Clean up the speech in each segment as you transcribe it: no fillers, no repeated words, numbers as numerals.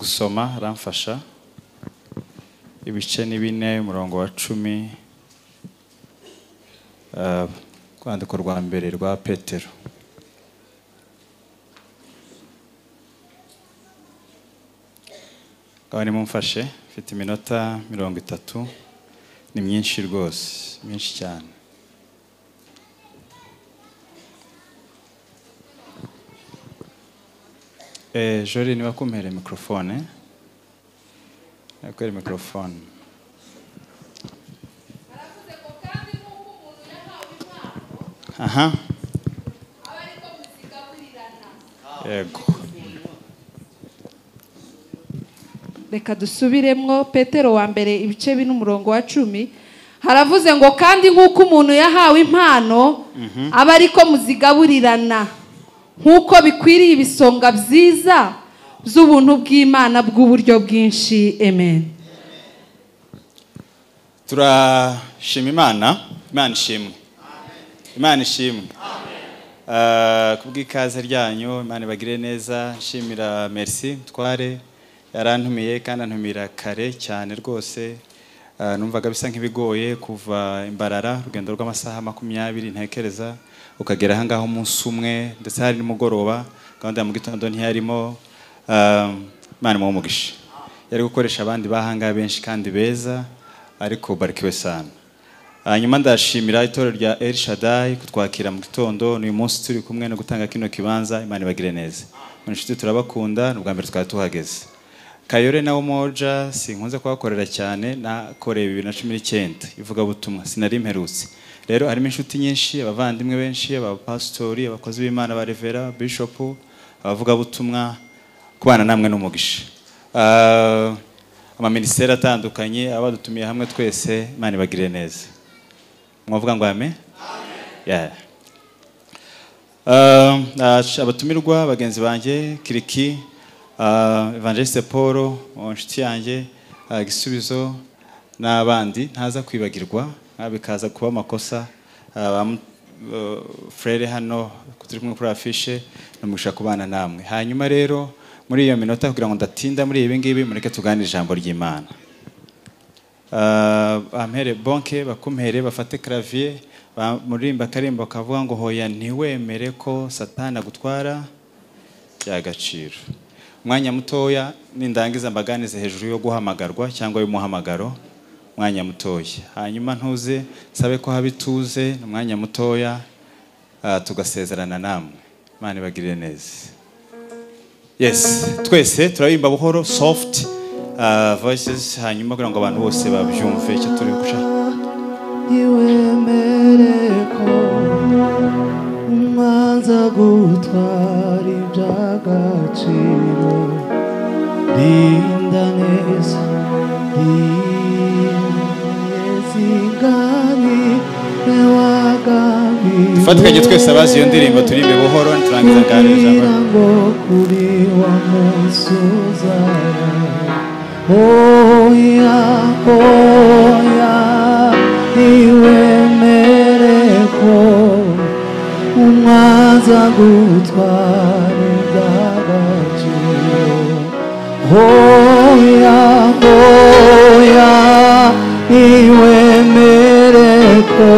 Gusoma aramfasha ibice ni 4 umurongo wa 10, rwandiko rwa mbere rwa Petero. Kandi mumfashe, mfite iminota 30, ni myinshi rwose, myinshi cyane. Jori, niba kumpere microphone. Nakwere microphone. Aha. Yego. Reka dusubiremwo Petero wa mbere ibice 4 umurongo wa 10. Haravuze ngo kandi nkuko umuntu yahawe impano aba ariko muzigaburirana nkuko bikwiriye ibisonga byiza by'ubuntu bw'Imana bw'uburyo bwinshi. Amen. Turashima Imana. Imana ishimwe. Imana ishimwe. Kubw'ikaze ryanyu, Imana ibagire neza. Nshimira Merci Mutware yarantumiye kandi antumira kare cyane rwose. Numvaga bisa nk'ibigoye kuva Imbarara, urugendo rw'amasaha 20 ntekereza, ukagera aha ngaho umunsi umwe, ndetse hari nimugoroba, gahunda ya mu gitondo ntiyarimo. Imana imuhe umugisha. Yari gukoresha abandi bahanga benshi kandi beza, ariko barikiwe sana. Hanyuma ndashimira itorero rya El Shaddai kutwakira mu gitondo n'uyu munsi turi kumwe no gutanga kino kibanza. Imana ibagire neza. Mu nshuti turabakunda, n'ubwa mbere twari tuhageze. Kayore na Umoja sinkunze kuhakorera cyane, nakoreye 2019 ivuga butumwa, sinari mperutse. Rero harimo inshuti nyinshi, abavandimwe benshi, abapastori, abakozi b'Imana, ba revera, bishop, abavuga butumwa, kubana namwe n'umugisha. Ama ministeri atandukanye abadutumiye hamwe twese, Imana ibagire neza. Mwavuga ngo amen? Yeah. Abatumirwa bagenzi banjye, Kiriki, Evangeliste Paul, inshuti yanjye, Gisubizo n'abandi ntaza kwibagirwa, bikaza kuba amakosa. Frere hano turi kumwe kuri affiche, n'umugisha kubana namwe. Hanyuma rero muri iyo minota kugira ngo ndatinda muri ibi ngibi, mureke tuganire ijambo ry'Imana. Bampere bonke, bakumpere, bafate clavier, murimba karimbo kavuga ngo hoya ntiwemere ko Satana gutwara by'agaciro. Umwanya mutoya nindangiza mbaganize hejuru yo guhamagarwa cyangwa y'umuhamagaro, umwanya mutoya. Hanyuma ntuze sabe ko habituze, umwanya mutoya tugasezerana namwe. Imana ibagirire neza. Yes, twese turabimba buhoro, soft voices, hanyuma kugira ngo abantu bose babyumve icyo turi gushaka. Ntiwemere ko umwanza gutwara iby'agaciro, rinda neza, rinezigane wagabiriwe. Dufatikanye twese abazi iyo ndirimbo turimbe buhoro, turangiza nganira ijambo. Ngo kuri wa munsi uzaba, oya oya, ntiwemere ko umwanza gutwara iby'agaciro. Oya oya, ntiwemere ko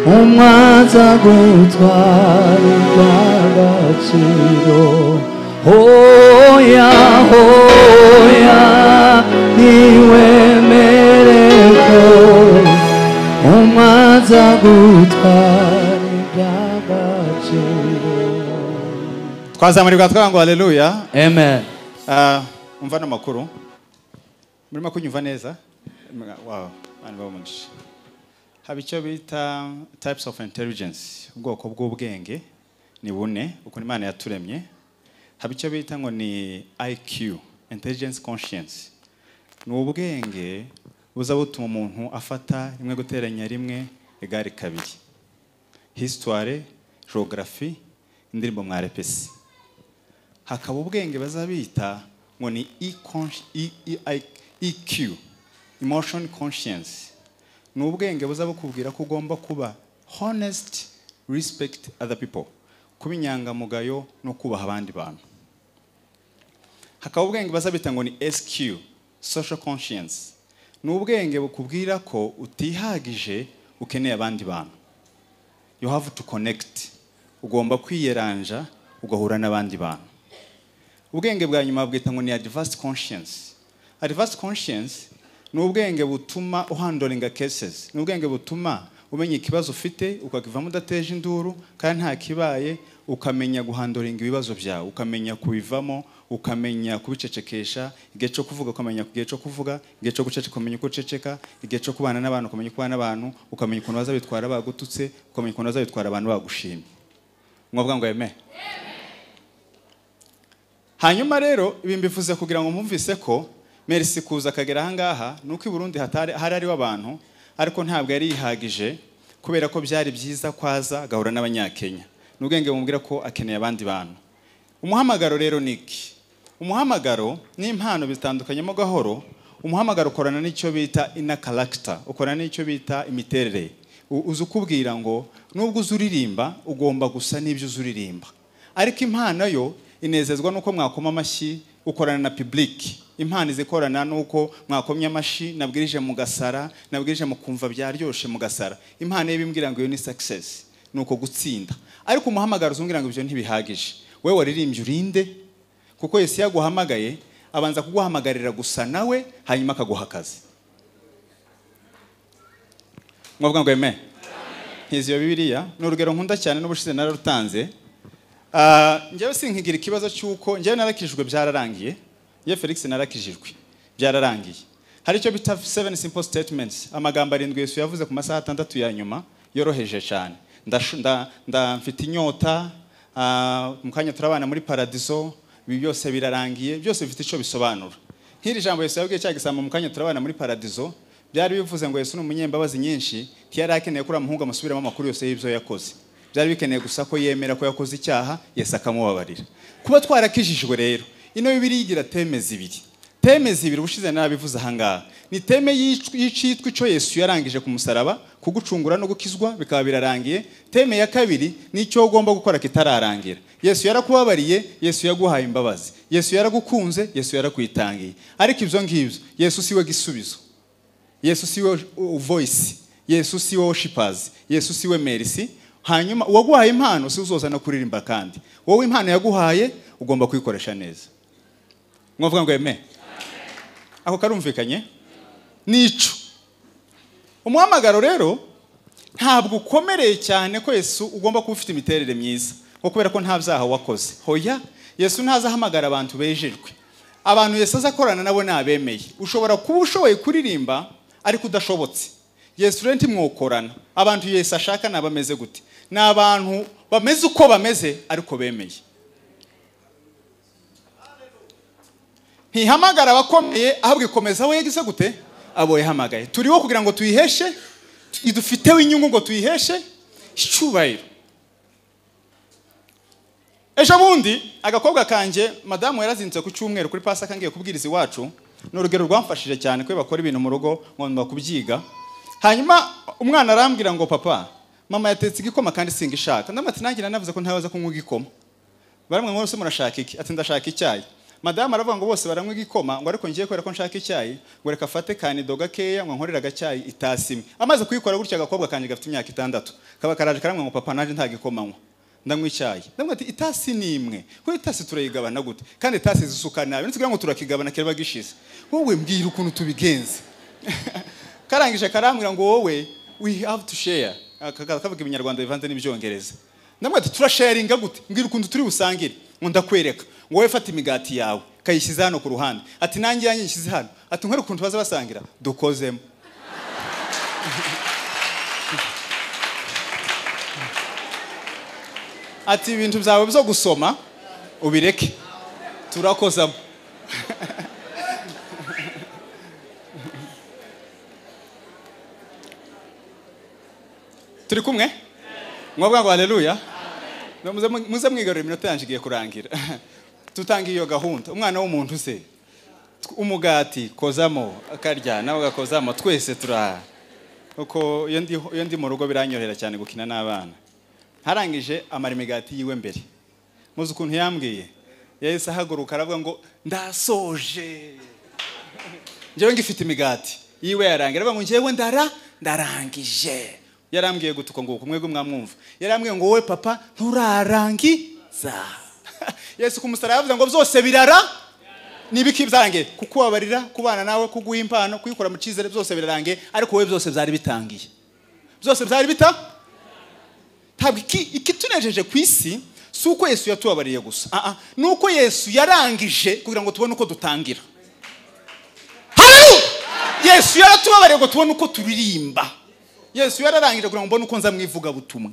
umwanza gutwara iby'agaciro. Oya oya, ntiwemere ko umwanza gutwara iby'agaciro. Twazamurirwa twavuga ngo haleluya. Amen. Umva n'amakuru. Murimo kunyumva neza? Wow, Imana ibahe umugisha. Haba icyo bita types of intelligence, ubwoko bw'ubwenge ni bune uko Imana yaturemye. Haba icyo bita ngo ni IQ, intelligence conscience. Ni ubwenge buza butuma umuntu afata 1 guteranya 1 egare 2. Histoire, geography, indirimbo mwa repesi. Hakaba ubwenge bazabita ngo ni EQ, emotion conscience. Ni ubwenge buza bukubwira ko ugomba kuba honest, respect other people, kuba inyangamugayo no kubaha abandi bantu. Hakaba ubwenge bazabita ngo ni SQ, social conscience. Ni ubwenge bukubwira ko utihagije, ukeneye abandi bantu. You have to connect. Ugomba kwiyeranja ugahura n'abandi bantu. Ubwenge bwa nyuma bwita ngo ni advanced conscience. Advanced conscience ni ubwenge butuma uhandlinga cases. Ni ubwenge butuma umenya ikibazo ufite ukakivamo udateje induru kandi nta kibaye, ukamenya guhandlinga ibibazo byawe, ukamenya kubivamo, ukamenya kubicecekesha, igihe cyo kuvuga ukamenya igihe cyo kuvuga, igihe cyo guceceka ukamenya uko uceceka, igihe cyo kubana n'abantu ukamenya kubana n'abantu, ukamenya ukuntu bazabitwara bagututse, ukamenya ukuntu bazabitwara abantu bagushimye. Mwavuga ngo amen. Hanyuma rero ibi mbivuze kugira ngo mwumvise ko Merci kuza akagera ahangaha nuko i Burundi hatari hari ariho abantu, ariko ntabwo yari yihagije kubera ko byari byiza kwaza agahura n'abanyakenya. N'ubwenge bumubwira ko akeneye abandi bantu. Umuhamagaro rero niki? Umuhamagaro n'impano bitandukanyemo gahoro. Umuhamagaro ukorana n'icyo bita inner character, ukorana n'icyo bita imiterere. Uzi ukubwira ngo nubwo uzuririmba ugomba gusa n'ibyo uzuririmba. Ariko impano yo inezezwa nuko mwakoma amashyi, ukorana na public. Impano izikorana nuko mwakomye amashyi, nabwirije mu gasara, nabwirije mu kumva byaryoshe mu gasara. Impano y'ibimbwira ngo iyo ni success, nuko gutsinda. Ariko umuhamagaro uzumbwira ngo ibyo ntibihagije. Wewe waririmbye urinde, kuko Yesu yaguhamagaye abanza kuguhamagarira gusa nawe, hanyuma akaguha akazi. Mwavuga ngo amen. Ntizi iyo Bibiliya ni urugero nkunda cyane n'ubushize nararutanze. Njyewe sinkigira ikibazo cy'uko njyewe narakijijwe byararangiye. Njye Felix narakijijwe byararangiye. Hari icyo bita 7 simple statements, amagambo 7 Yesu yavuze ku masaha 6 ya nyuma yoroheje cyane. Mfite inyota, mu kanya turabana muri paradiso, ibi byose birarangiye, byose bifite icyo bisobanura. Nk'iri jambo Yesu yabwiye cya gisambo mu kanya turabana muri paradiso, byari bivuze ngo Yesu ni umunyembabazi nyinshi, ntiyari akeneye ko uriya muhungu amusubiramo amakuru yose y'ibyo yakoze. Byari bikeneye gusa ko yemera ko yakoze icyaha, Yesu akamubabarira. Kuba twarakijijwe rero, ino Bibiliya igira teme zibiri. Teme zibiri ubushize narabivuze ahangaha. Ni teme y'icitwa ico Yesu yarangije ku musaraba, kugucungura no gukizwa bikaba birarangiye. Teme ya kabiri ni icyo ugomba gukora kitararangira. Yesu yarakubabariye, Yesu yaguhaye imbabazi, Yesu yaragukunze, Yesu yarakwitangiye. Ariko ibyo ngibyo, Yesu siwe gisubizo. Yesu siwe voice, Yesu siwe worshipers, Yesu siwe mercy. Hanyuma uwaguhaye impano si uzozana kuririmba kandi. Wowe impano yaguhaye ugomba kuyikoresha neza. Mwavuga ngo amen. Ako karumvikanye? Nico. Umuhamagaro rero ntabwo ukomereye cyane ko Yesu ugomba kuba ufite imiterere myiza, kuko kubera ko nta byaha wakoze. Hoya, Yesu ntazahamagara abantu bejejwe. Abantu Yesu azakorana nabo nabemeye. Ushobora kuba ushoboye kuririmba ariko udashobotse. Yesu rero ntimwokorana. Abantu Yesu ashaka nabameze gute? Ni abantu bameze uko bameze ariko bemeye. Ntihamagara abakomeye ahubwo ikomeza we yagize gute? Abo yahamagaye. Turiho kugira ngo tuyiheshe, idufiteho inyungu ngo tuyiheshe icyubahiro. Ejo bundi agakobwa kanje madamu yarazinze ku cyumweru kuri Pasaka ngiye kubwiriza iwacu. Ni urugero rwamfashije cyane ko bakora ibintu mu rugo ngomba kubyiga. Hanyuma umwana arambwira ngo papa, mama yatetse igikoma kandi singishaka. Ndamati nanjye nanavuze ko ntabaza kunywa igikoma. Baramwe ngo murashaka iki? Ati ndashaka icyayi. Madamu aravuga ngo bose baranywa igikoma, ngo ariko ngiye kubera ko nshaka icyayi, ngo reka afate kanido gakeya ngo nkorera agacyayi itasi imwe. Amaze kuyikora gutya agakobwa kanje gafite imyaka 6. Kaba karaje karamwe ngo papa naje nta gikoma nywa. Ndanywa icyayi. Ndamwe ati itasi ni imwe. Ko itasi turayigabana gute? Kandi itasi zisuka nabi. Nitugira ngo turakigabana kireba gishize. Wowe mbwira ukuntu tubigenze. Karangije karambwira ngo wowe we have to share. Akavuga ibinyarwanda bivanze n'ibyongereza. Ndamwe ati turasharinga gute? Mbwira ukuntu turi busangire. Ngo ndakwereka. Ngo wowe fata imigati yawe kayishyize hano ku ruhande. Ati nanjye yanjye nshyize hano. Ati nkore ukuntu baza basangira dukozemo. Ati ibintu byawe byo gusoma ubireke turakozamo. Turi kumwe? Mwavuga ngo haleluya. Muze mwigarurira iminota yanje igiye kurangira. Tutanga iyo gahunda. Umwana w'umuntu se umugati kozamo akarya nawe gakozamo twese turaha. Uko iyo ndi mu rugo biranyohera cyane gukina n'abana. Harangije amara imigati yiwe mbere. Muzi ukuntu yambwiye Yahise ahaguruka aravuga ngo ndasoje, njyewe ngifite imigati yiwe yarangira, aravuga ngo njyewe ndarangije. Yarambwiye gutuka ngo kumwego mwamwumva, yarambwiye ngo wowe papa nturarangiza. Yesu ku musaraba yavuze ngo byose birara nibiki byarangiye, kukubabarira, kubana nawe, kuguha impano, kuyikora mu cyizere, byose birarangiye, ariko wowe byose byari bitangiye, byose byari bita. Ntabwo ikitunejeje ku isi si uko Yesu yatubabariye gusa, ni uko Yesu yarangije kugira ngo tubone uko dutangira. Haleluya! Yesu yaratubabariye ngo tubone uko turirimba. Yesu yararangije kugira ngo mbone uko nza mwivuga butumwa.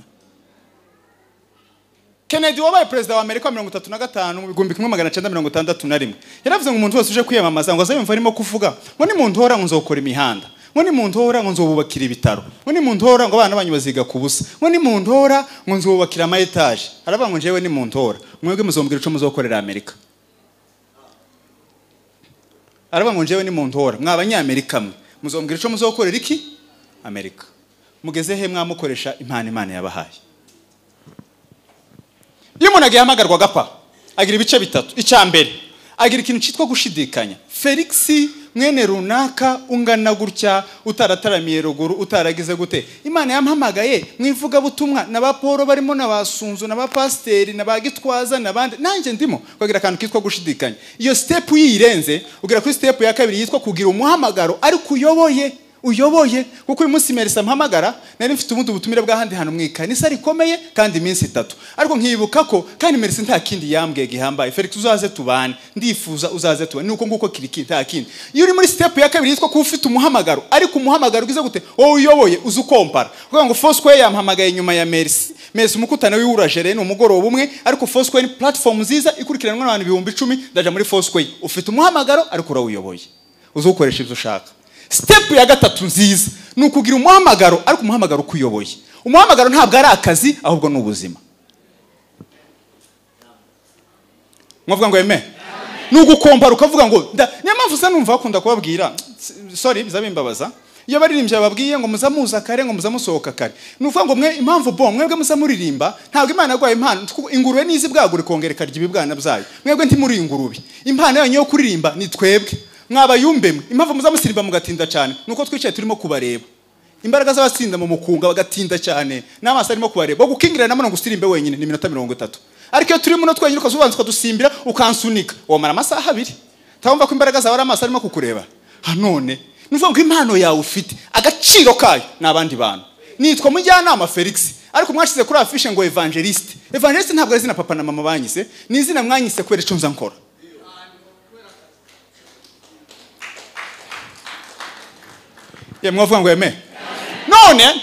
Kennedy wabaye perezida wa Amerika 35 mu 1961 yaravuze ngo umuntu wese uje kwiyamamaza ngo azayumva arimo kuvuga ngo ni muntu hora ngo nzokora imihanda, ngo ni muntu hora ngo nzobubakira ibitaro, ngo ni muntu hora ngo abana banyu baziga kubusa, ngo ni muntu hora ngo nzobubakira ama etage. Aravuga ngo njyewe ni muntu hora, mwebwe muzombwira ico muzokorera Amerika. Aravuga ngo njyewe ni muntu hora, mwa abanyamerika mwe muzombwira ico muzokorera iki Amerika. Mugeze he mwamukoresha impano Imana yabahaye? Iyo umuntu agihamagarwa agapfa agira ibice bitatu. Icya mbere agira ikintu cyitwa gushidikanya. Felix mwene runaka ungana gutya, utarataramiye ruguru, utaragize gute, Imana yampamagaye mwivuga butumwa na ba Paul barimo na ba Sunzu na ba pasiteri na ba Gitwaza n'abandi, nanjye ndimo. Ukagira akantu kitwa gushidikanya. Iyo step yirenze ugera kuri step ya kabiri yitwa kugira umuhamagaro ariko uyoboye uyoboye. Kuko uyu munsi Merisa mpamagara nari mfite ubundi butumire bw'ahandi hantu mu ikanisa rikomeye kandi iminsi 3, ariko nkibuka ko kandi Merisa nta kindi yambwiye gihambaye, Felix uzaze tubane, ndifuza uzaze tubane, nuko nguko kiriki nta kindi. Iyo uri muri step ya kabiri yitwa kuba ufite umuhamagaro ariko umuhamagaro ugize gute, wowe uyoboye uzi ukompara. Kuvuga ngo Foursquare yampamagaye nyuma ya Merisi, Merisi umukutano wiwurajere ni umugoroba umwe, ariko Foursquare ni platform nziza ikurikiranwa n'abantu 10,000, ndaja muri Foursquare. Ufite umuhamagaro ariko urawuyoboye, uzi ukoresha ibyo ushaka. Step ya gatatu nziza ni ukugira umuhamagaro ariko umuhamagaro ukuyoboye. Umuhamagaro ntabwo ari akazi ahubwo ni ubuzima. Mwavuga ngo amen? Ni ugukompara ukavuga ngo niyo mpamvu usa numva bakunda kubabwira, sorry bizabimbabaza, iyo baririmbye bababwiye ngo muza muza kare, ngo muza musohoka kare. Ni ukuvuga ngo mwe impamvu bon mwebwe muza muririmba, ntabwo Imana yaguhaye impano. Ingurube nizi bwagura ikongera ikarya ibibwana byayo, mwebwe ntimuri ingurube. Impano yanyu yo kuririmba ni twebwe mwabayumbe mwe. Impamvu muzamusirimba mugatinda cyane nuko twicaye turimo kubareba. Imbaraga z'abasinda mu mukunga bagatinda cyane n'amaso arimo kubareba. Gukingira namwe ngo usirimbe wenyine ni iminota 30, ariko iyo turi muno twenyine ukazubanza ukadusimbira ukansunika wamara amasaha 2. Tawumva ko imbaraga zawe ari amaso arimo kukureba. Hanone nuvuga ngo impano yawe ufite agaciro kayo n'abandi bantu. Nitwa mujyanama Felix, ariko mwashize kuri afishe ngo evangeliste. Evangeliste ntabwo ari izina papa na mama banyise, ni izina mwanyise kubera ico nza nkora. Ye mwavuga ngo amen. None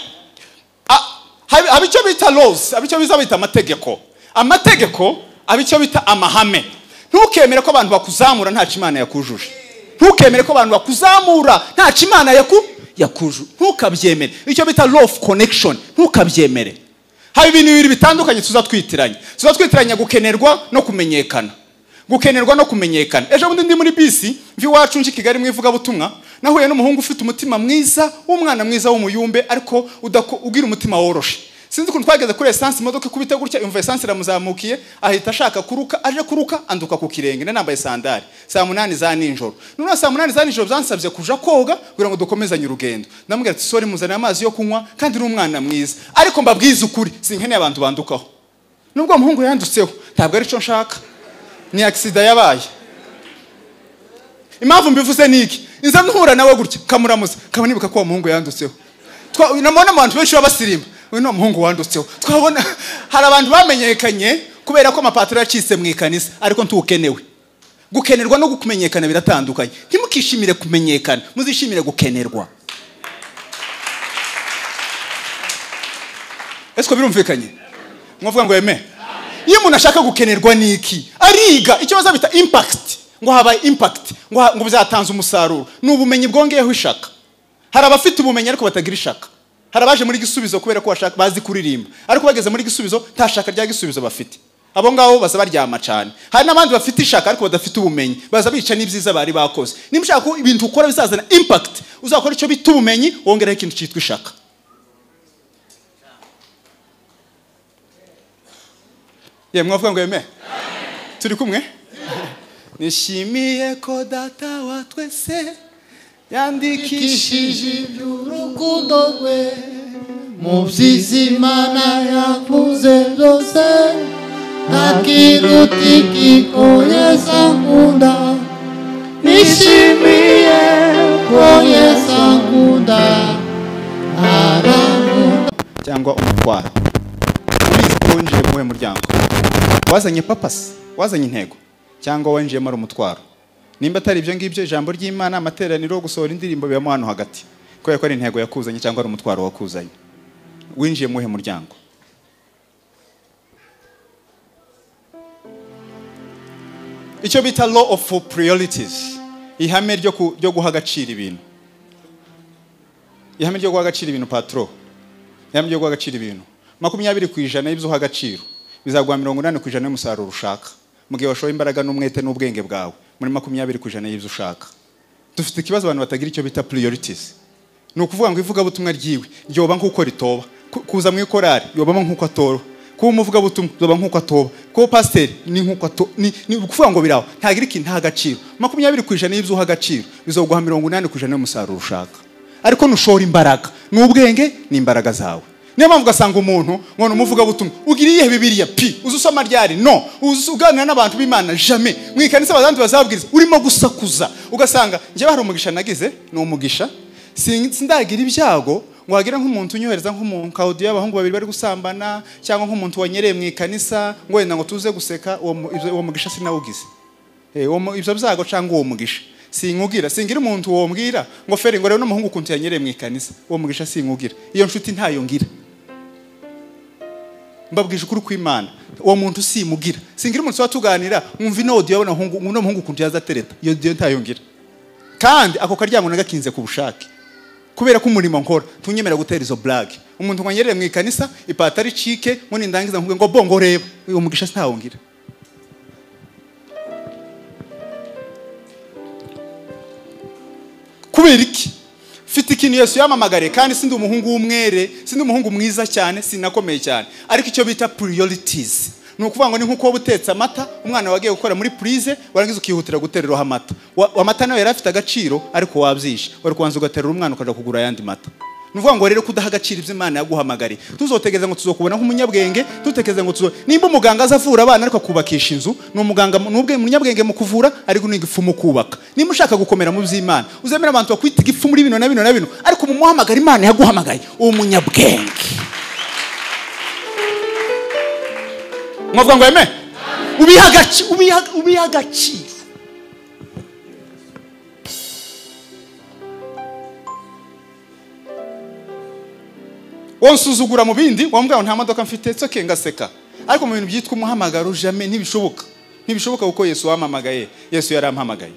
abicho bita laws, abicho bita amategeko. Amategeko abicho bita amahame. Ntukemere ko abantu bakuzamura nta Imana yakujuje. Ntukemere ko abantu bakuzamura nta Imana yakujuje. Ntukabyemere. Icyo bita law of connection, ntukabyemere. Hari ibintu bibiri bitandukanye tuzatwitiranya. Tuzatwitiranya gukenerwa no kumenyekana. Gukenerwa no kumenyekana. Ejo bundi ndi muri bisi mvi wacu nje Kigali mwivuga butumwa, nahuye n'umuhungu ufite umutima mwiza, w'umwana mwiza w'umuyumbe, ariko ugira umutima woroshe. Sinzi ukuntu twageze kuri essence imodoka ikubita gutya, imva essence iramuzamukiye, ahita ashaka kuruka, aje kuruka anduka ku kirenge, nambaye sandali saa 8 za nijoro. None saa 8 za nijoro byansabye kuja koga kugira ngo dukomezanye urugendo. Ndamubwira ati sorry muzane amazi yo kunywa, kandi uri umwana mwiza, ariko mbabwiza ukuri sinkeneye abantu bandukaho. Nubwo umuhungu yandutseho ntabwo ari cyo nshaka, ni accident yabaye. Impamvu mbivuze niki, inza ntuhura nawe gutya kamuramuza kaba nibuka ko umuhungu yandutseho. Namubona abantu benshi babasirimba, uyu ni umuhungu wandutseho. Twabona hari abantu bamenyekanye kubera ko amapataro yacitse mu ikanisa, ariko ntukenewe. Gukenerwa no kumenyekana biratandukanye. Ntimukishimire kumenyekana, muzishimire gukenerwa. Ese birumvikanye? Mwavuga ngo amen. Iyo umuntu ashaka gukenerwa niki, ariga icyo bazabita impact, ngo habaye impact, ngo bizatanze umusaruro. Ni ubumenyi bwongeyeho ishaka. Hari abafite ubumenyi ariko batagira ishaka. Hari abaje muri gisubizo kubera ko bashaka bazi kuririmba, ariko bageze muri gisubizo nta shaka rya gisubizo bafite. Abo ngabo baza baryama cyane. Hari n'abandi bafite ishaka ariko badafite ubumenyi, baza bica n'ibyiza bari bakoze. Niba ushaka ko ibintu ukora bizazana impact, uzakora icyo bita ubumenyi, wongereho ikintu cyitwa ishaka. Ye mwavuga ngo amen. Turi kumwe? Nishimiye ko data wa twese yandikishije iby'urukundo rwe mu by'Imana yavuze byose ntakiruta ko Yesu ankunda. Nishimiye ko Yesu ankunda, arankunda. Cyangwa umutwaro ubizi ko winjiye mu muryango wazanye papasi, wazanye intego, cyangwa winjiyemo ari umutwaro. Nimba atari ibyo ngibyo, ijambo ry'Imana, amateraniro, gusohora indirimbo bibamo hano hagati, kubera ko ari intego yakuzanye cyangwa ari umutwaro wakuzanye. Winjiye mu muryango. Icyo bita law of priorities, ihame ryo guha agaciro ibintu. Ihame ryo guha agaciro ibintu, patro. Ihame ryo guha agaciro ibintu. 20% y'ibyo uha agaciro bizaguha 80% y'umusaruro ushaka. Mu gihe washoye imbaraga n'umwete n'ubwenge bwawe muri 20% y'ibyo ushaka. Dufite ikibazo abantu batagira icyo bita priorities. Ni ukuvuga ngo ivugabutumwa ryiwe ryoba nk'uko ritoba, kuza mu ikorari yobamo nk'uko atora, kuba umuvugabutumwa yoba nk'uko atoba, kuba pasiteri ni nk'uko ato, ni ukuvuga ngo biraho ntagira ikintu nta gaciro. 20% y'ibyo uha agaciro bizoguha 80% y'umusaruro ushaka. Ariko nushora imbaraga n'ubwenge n'imbaraga zawe. Niyo mpamvu ugasanga umuntu ngo umuvugabutumwa ugira iyihe Bibiliya pi uzi usoma ryari no uzi uganira n'abantu b'Imana jamais mu ikanisa abandi bazabwiriza urimo gusakuza. Ugasanga njye hari umugisha nagize, ni umugisha sindagira ibyago ngo wagira nk'umuntu unyohereza nk'umuntu audio y'abahungu babiri bari gusambana, cyangwa nk'umuntu wanyereye mu ikanisa ngo wenda ngo tuze guseka. Uwo mugisha sinawugize. Ibyo byago cyangwa uwo mugisha sinkugira, singira umuntu wombwira ngo feri ngo rero n'umuhungu ukuntu yanyereye mu ikanisa, uwo mugisha sinkugira. Iyo nshuti ntayo ngira. Mbabwije ukuri kw'Imana, uwo muntu simugira. Singira umuntu watuganira mwumva ino audio y'abana hungu uno muhungu ukuntu yazatereta, iyo audio ntayo ngira. Kandi ako karyango nagakinze ku bushake. Kubera ko umurimo nkora tunyemera gutera izo blague. Umuntu wanyereye mu ikanisa ipatari cike ngo nindangiza nkuge ngo bongo reba, uwo mugisha ntawo ngira. Kubera iki? Mfite ikintu Yesu yamamagare, kandi sindi umuhungu w'umwere, sindi umuhungu mwiza cyane, sinakomeye cyane. Ariko icyo bita priorities. Ni ukuvuga ngo ni nkuko utetse amata, umwana wagiye gukora muri prise, warangiza ukihutira gutereraho amata. Amata nayo yari afite agaciro ariko wabyishe. Wari kubanza ugaterera umwana ukaja kugura ayandi mata. Ni ukuvuga ngo rero kudaha agaciro ibyo Imana yaguhamagariye. Tuzotegereza ngo tuzokubona nk'umunyabwenge, tutekereza ngo tuzo nimba umuganga azavura abana ariko akubakisha inzu, ni umuganga n'ubwe umunyabwenge mu kuvura ariko ni igifu mu kubaka. Nimba ushaka gukomera mu by'Imana, uzemera abantu bakwita igifu muri bino na bino na bino, ariko mu muhamagara Imana yaguhamagaye, uwo munyabwenge. Mwavuga ngo amen? Ubiha agaciro. Wonsuzugura mu bindi, wambwira nta modoka mfite, it's okay ngaseka. Ariko mu bintu byitwa umuhamagaro jamais ntibishoboka. Ntibishoboka kuko Yesu wampamagaye, Yesu yarampamagaye.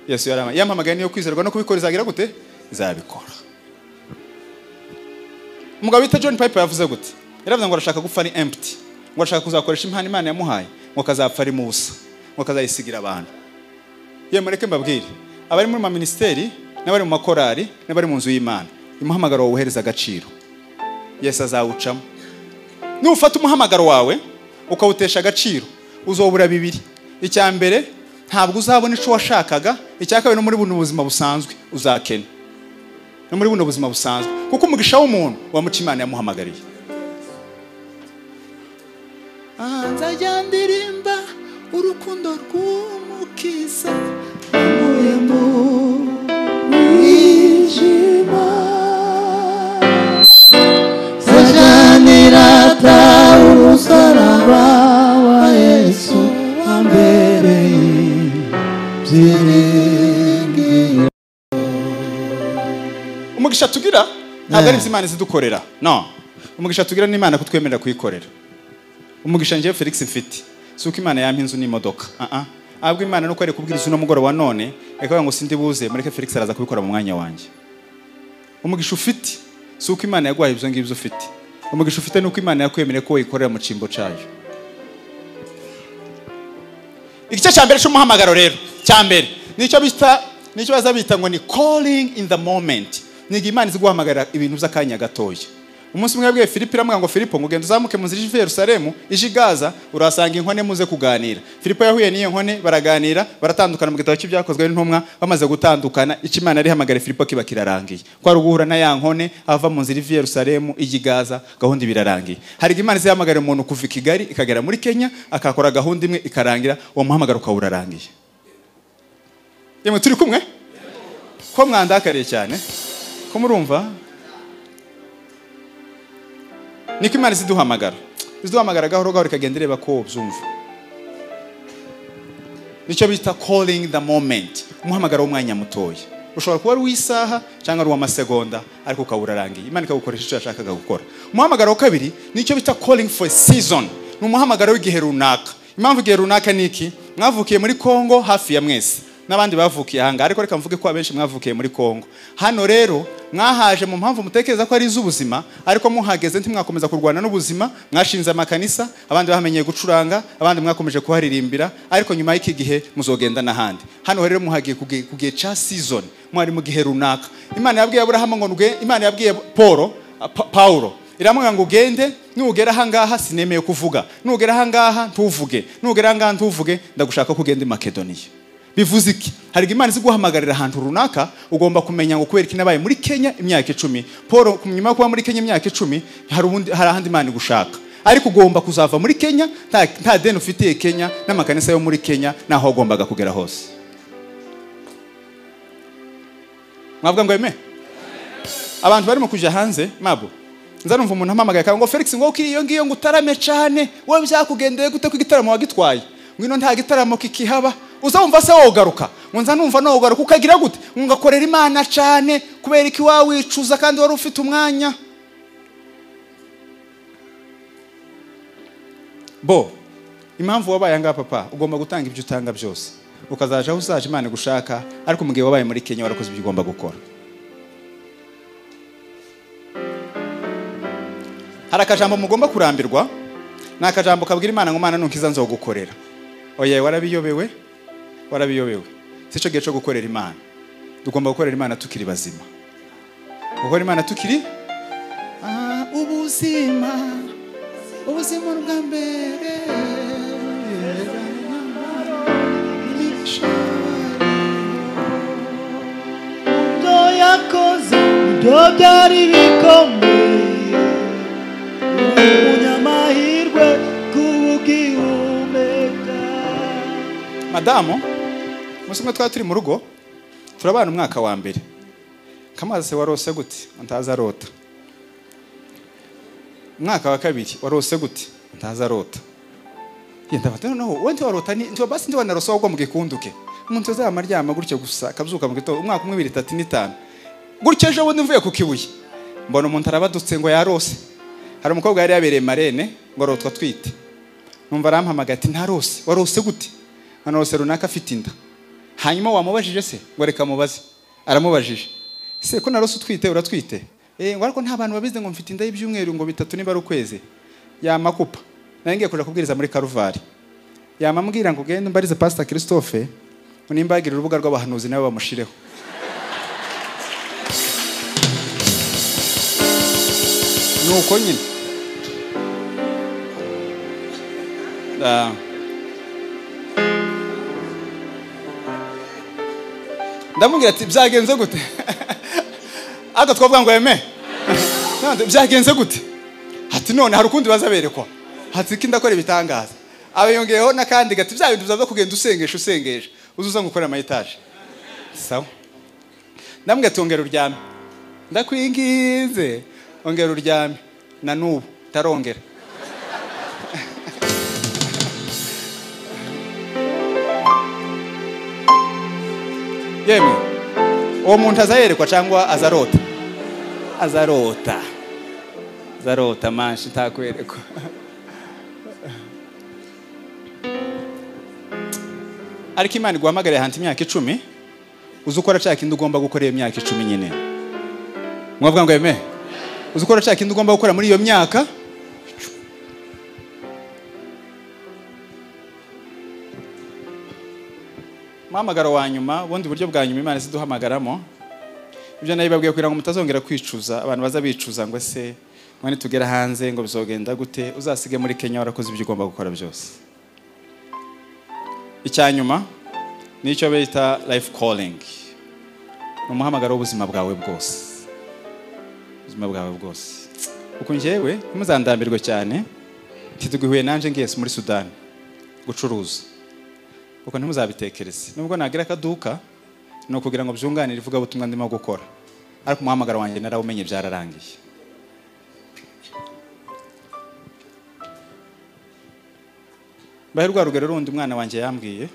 Yesu yarampamagaye niyo kwizerwa no kubikora izagira gute? Izabikora. Umugabo bita John Piper yavuze gute? Yaravuze ngo arashaka gupfa ari empty. Ngo arashaka kuzakoresha impano Imana yamuhaye, ngo akazapfa ari mu busa, ngo akazayisigira abantu. Ye mureke mbabwire, abari muri ma ministeri, n'abari mu makorari, n'abari mu nzu y'Imana, umuhamagaro wohereza agaciro. Yesu azawucamo. Nufata umuhamagaro wawe ukawutesha agaciro, uzobura bibiri. Icya mbere, ntabwo uzabona ico washakaga. Icya kabiri, no muri buno buzima busanzwe uzakena. No muri buno buzima busanzwe, kuko umugisha w'umuntu wamuca Imana yamuhamagariye. Nzajya ndirimba urukundo rw'Umukiza Mvuye mu mwijima, nzajya umusaraba wa Yesu wambereye ibyiringiro. Umugisha tugira ntabwo ari Imana izidukorera. No. Umugisha tugira ni Imana kutwemerera kuyikorera. Umugisha njye Felix mfite si uko Imana yampa inzu n'imodoka. Ahubwo Imana nuko ari kubwiriza uno mugoroba wa none, ikavuga ngo sindi buze, mureke Felix araza kubikora mu mwanya wanjye. Umugisha ufite si uko Imana yaguhaye ibyo ngibyo ufite. Umugisha ufite nuko Imana yakwemereye ko uyikorera mu cimbo cayo. Igice cya mbere cy'umuhamagaro rero, cya mbere nicyo bita, nicyo baza bita ngo ni calling in the moment. Ni Imana iziguhamagarira ibintu by'akanya gatoya. Umunsi umwe yabwiye Filipo, iramubwira ngo Filipo ngo ugende uzamuke mu nzira ije i Yerusalemu ije i Gaza, urasanga inkone muze kuganira. Filipo yahuye n'iyo nkone baraganira, baratandukana mu gitabo cy'ibyakozwe n'intumwa. Bamaze gutandukana, icyo Imana yari ihamagara Filipo kiba kirarangiye. Ko ari uguhura na ya nkone ava mu nzira iva i Yerusalemu ijya i Gaza, gahunda ibirarangiye. Hari Imana izihamagara umuntu kuva i Kigali ikagera muri Kenya, akakora gahunda imwe ikarangira, uwo muhamagaro ukaba urarangiye. Yemwe turi kumwe? Ko mwandakariye cyane? Ko murumva? Niko Imana iziduhamagara. Iziduhamagara gahoro gahoro ikagenda ireba ko ubyumva. Nicyo bita calling the moment. Umuhamagaro w'umwanya mutoya. Ushobora kuba ari uw'isaha cyangwa ari uw'amasegonda, ariko ukaba urarangiye. Imana ikagukoresha icyo yashakaga gukora. Umuhamagaro wa kabiri nicyo bita calling for a season. Ni umuhamagaro w'igihe runaka. Impamvu igihe runaka ni iki? Mwavukiye muri Kongo hafi ya mwese, n'abandi bavukiye ahanga, ariko reka mvuge ko abenshi mwavukiye muri Kongo. Hano rero mwahaje mu mpamvu mutekereza ko ari iz'ubuzima, ariko muhageze ntimwakomeza kurwana n'ubuzima. Mwashinze amakanisa, abandi bahamenyeye gucuranga, abandi mwakomeje kuharirimbira, ariko nyuma y'iki gihe muzogenda n'ahandi. Hano rero muhagiye ku gihe ca season, mwari mu gihe runaka. Imana yabwiye Aburahamu ngo nuge, Imana yabwiye Paulo iramubwira ngo ugende, nugera ahangaha sinemeye kuvuga, nugera ahangaha ntuvuge, nugera ahangaha ntuvuge, ndagushaka ko ugenda i Makedoniya. Bivuze iki? Hari Imana iziguhamagarira ahantu runaka, ugomba kumenya ngo kubera iki nabaye muri Kenya imyaka 10. Paul nyuma yo kuba muri Kenya imyaka 10, hari ahandi Imana igushaka. Ariko ugomba kuzava muri Kenya nta deni ufitiye Kenya n'amakanisa yo muri Kenya naho wagombaga kugera hose. Mwavuga ngo amen? Abantu barimo kuja hanze mabo. Nzarumva umuntu ampamagaye ngo Felix ngo ukiri iyo ngiyo ngo utarame cyane, wowe byakugendeye gute ko igitaramo wagitwaye? Ngwino nta gitaramo kikihaba. Uzumva se wogaruka? Ngo nza numva nogaruka ukagira gute? Ngo ngakorera Imana cyane kubera iki wawicuza kandi wari ufite umwanya. Bo impamvu wabaye anga papa, ugomba gutanga ibyo utanga byose, ukazaja aho uzaje Imana gushaka, ariko mugihe wabaye muri Kenya warakoze ibyo ugomba gukora. Hari akajambo mugomba kurambirwa, ni akajambo kabwira Imana ngo Mana nunkiza nzogukorera. Oya, warabiyobewe, warabiyobewe. Sico gihe cyo gukorera Imana. Tugomba gukorera Imana tukiri bazima. Gukora Imana tukiri ubuzima, ubuzima bwa mbere. Ibyo yakoze ibyo byari bikomeye, umunyamahirwe kubugihumeka. Madamu, umunsi umwe twari turi mu rugo, turabana umwaka wa mbere. Kamaze se warose gute? Ntaza arota. Umwaka wa kabiri warose gute? Ntaza arota. Yenda bati noneho wowe ntiwarota ni ntiwa basi ntiwanarose ahubwo mu gikunduke. Umuntu azama aryama gutyo gusa akabyuka mu gitondo umwaka umwe 2 3 5. Gutyo ejo bundi mvuye ku Kibuye. Mbona umuntu arabadutse ngo yarose. Hari umukobwa yari yabereye marene ngo arotwa twite. Numva arampamagaye ati ntarose, warose gute? Ntarose runaka afite inda. Hanyuma wamubajije se ngo reka mubaze. Aramubajije. Se ko narose utwite uratwite? Ngo ariko nta bantu babize ngo mfite inda y'ibyumweru ngo bitatu niba ari ukwezi. Yamakupa. Nari ngiye kuja kubwiriza muri Karuvari. Yamambwira ngo gende mbarize Pastor Christophe ngo nimbagira urubuga rw'abahanuzi nawe bamushireho. Nuko nyine. Ndamubwira ati byagenze gute? Aka twavuga ngo amen. Nande byagenze gute? Ati none hari ukundi bazaberekwa. Ati ki ndakora ibitangaza. Abayongeyeho nakandi gati bya bintu byaza kugenda usengesha usengesha. Uzuza ngukora ama etage. Sawa. Ndamubwira ati ongera uryame. Ndakwinginze ongera uryame. Na nubu tarongera. Yemwe uwo muntu azayerekwa cyangwa azarota? Azarota. Azarota manshi ntakwerekwa. Ariko Imana iguhamagariye ahantu imyaka 10, uzi ukora cya kindi ugomba gukora iyo myaka 10 nyine. Mwavuga ngo amen? Uzi ukora cya kindi ugomba gukora muri iyo myaka? Muhamagaro wa nyuma, ubundi buryo bwa nyuma Imana iziduhamagaramo. Ibyo nabibabwiye kugira ngo mutazongera kwicuza, abantu baza bicuza ngo ese Mwene tugera hanze ngo bizogenda gute, uzasige muri Kenya warakoze ibyo ugomba gukora byose. Icyanyuma nicyo bita life calling. Umuhamagaro w'ubuzima bwawe bwose. Ubuzima bwawe bwose. Uko njyewe ntimuzandambirwe cyane, ntituguhuye nanje ngiye muri Sudan gucuruza. Uko ntimuzabitekereze. Nubwo nagira akaduka no kugira ngo byunganire ivuga butumwa ndimo gukora. Ariko umuhamagaro wanjye narawumenye byararangiye. Bahe rwa rugero rundi umwana wanjye yambwiye.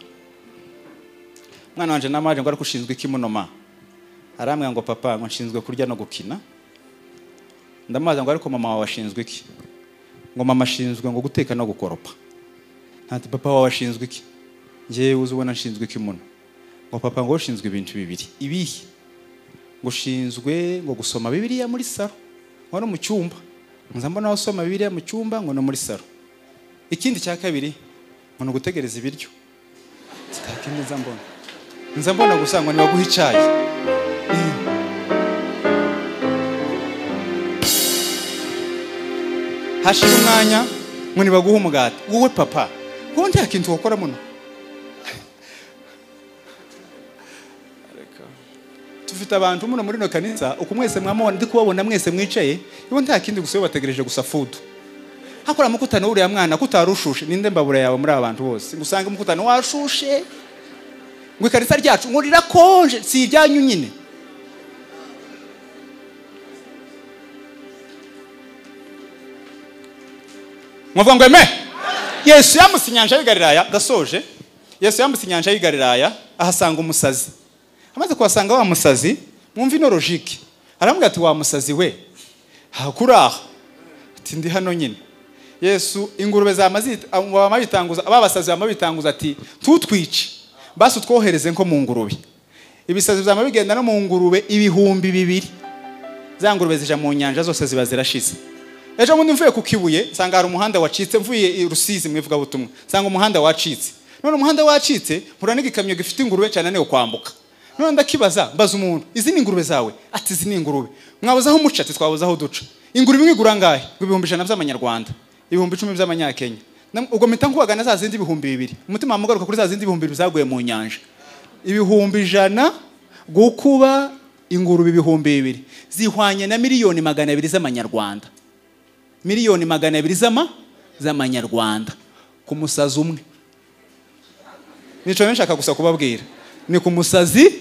Umwana wanjye namaje ngo ariko ushinzwe iki munoma? Arambwira ngo papa ngo nshinzwe kurya no gukina. Ndamubaza ngo ariko mama wawe ashinzwe iki? Ngo mama ashinzwe ngo guteka no gukoropa. Ntati papa wawe ashinzwe iki? Njyewe uzi ubona nshinzwe iki muno? Ngo papa ngo ushinzwe ibintu bibiri. Ibihe? Ngo ushinzwe ngo gusoma Bibiliya muri saro, ngo no mu cyumba. Nza mbona usoma Bibiliya mu cyumba ngo no muri saro. Ikindi cya kabiri ngo no gutegereza ibiryo. Sitakindi nza mbona. Nza mbona gusa ngo nibaguha icyayi. Hashira umwanya ngo nibaguha umugati. Wowe papa, wowe nta kintu wakora muno. Tufite abantu muno muri no kanisa, uko mwese mwamubona ndi kubabona mwese mwicaye, ibo nta kindi gusa bategereje gusa food. Hakora mukutano uriya mwana kutarushushe, ninde mbabura yawe muri abantu bose. Ngusanga mukutano washushe. Ngo ikanisa ryacu ngo rirakonje, si ibyanyu nyine. Mwavuga ngo eme? Yesu yambutse inyanja y'i Galilaya, gasoje. Yesu yambutse inyanja y'i Galilaya, ahasanga umusazi. Amaze kuhasanga wa musazi, mwumva ino logique. Aramubwira ati wa musazi we, hakuraha. Ati ndi hano nyine. Yesu ingurube zamabitanguza, ababasazi bamabitanguza ati tutwice. Basi utwohereze nko mu ngurube. Ibisazi byamabigenda no mu ngurube 2000. Za ngurube zija mu nyanja zose ziba zirashize. Ejo bundi mvuye ku Kibuye nsanga hari umuhanda wacitse, mvuye i Rusizi mwivuga butumwa. Nsanga umuhanda wacitse. None umuhanda wacitse, mpura n'igikamyo gifite ingurube cyane niyo kwambuka. None ndakibaza, mbaza umuntu, izi ni ingurube zawe? Ati izi ni ingurube. Mwabuze aho muca? Ati twabuze aho duca. Ingurube imwe igura angahe? Ngo 100,000 by'amanyarwanda, 10,000 by'amanyakenya. Ubwo mpita nkubagana za zindi 2000. Umutima wamugaruka kuri za zindi 2000 zaguye mu nyanja. 100,000 gukuba ingurube 2000 zihwanye na 200,000,000 z'amanyarwanda. 200,000,000 z'amanyarwanda ku musazi umwe. Nico nshaka gusa kubabwira ni ku musazi.